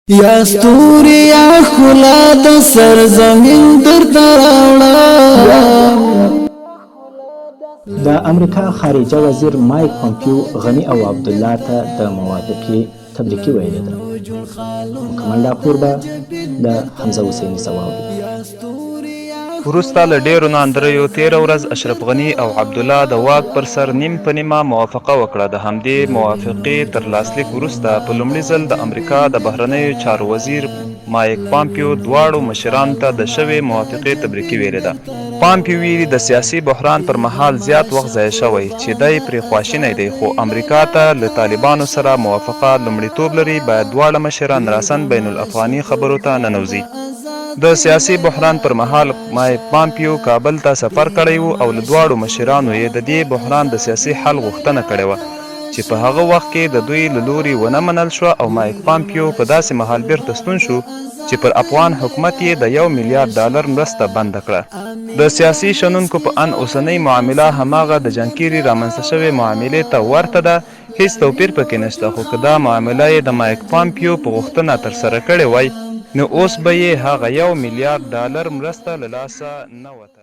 یا ستوري یا ښکلا د سرزمین درته راوړم. د امریکا خارجه وزیر مایک پمپیو غني او عبدالله ته د موافقې تبریکي ویلې ده. مکمل راپور به له حمزه حسیني څخه واورو. وروسته له ډېرو ناندریو تېره ورځ اشرف غني او عبدالله د واک پر سر نیم په نیمه موافقه وکړه. د همدې موافقې تر لاسلیک وروسته په لومړي ځل د امریکا د بهرنیو چارو وزیر مایک پامپیو دواړو مشرانو ته د شوې موافقې تبریکي ویلې ده. پامپیو ویلي، د سیاسي بحران پر مهال زیات وخت ضایع شوی چې دی پرې خواشینی دی، خو امریکا ته له طالبانو سره موافقه لومړیتوب لري، باید دواړه مشران راساً بین الافغاني خبرو ته ننوځي. د سیاسي بحران پر مهال مایک پامپیو کابل ته سفر کړی و او له دواړو مشرانو یې د دې بحران د سیاسي حل غوښتنه کړې وه چې په هغه وخت کې د دوی له لوري ونه منل شوه او مایک پامپیو په داسې مهال بیرته ستون شو چې پر افغان حکومت یې د یو میلیارد ډالر مرسته بنده کړه. د سیاسي شنونکو په اند اوسنۍ معامله هماغه د جانکیري رامنځته شوې معاملې ته ورته ده هیڅ توپیر پکې نشته، خو که دا معامله یې د مایک پامپیو په غوښتنه ترسره کړې وای، نو اوس به یې هغه یو میلیارد ډالر مرسته له لاسه نه وته.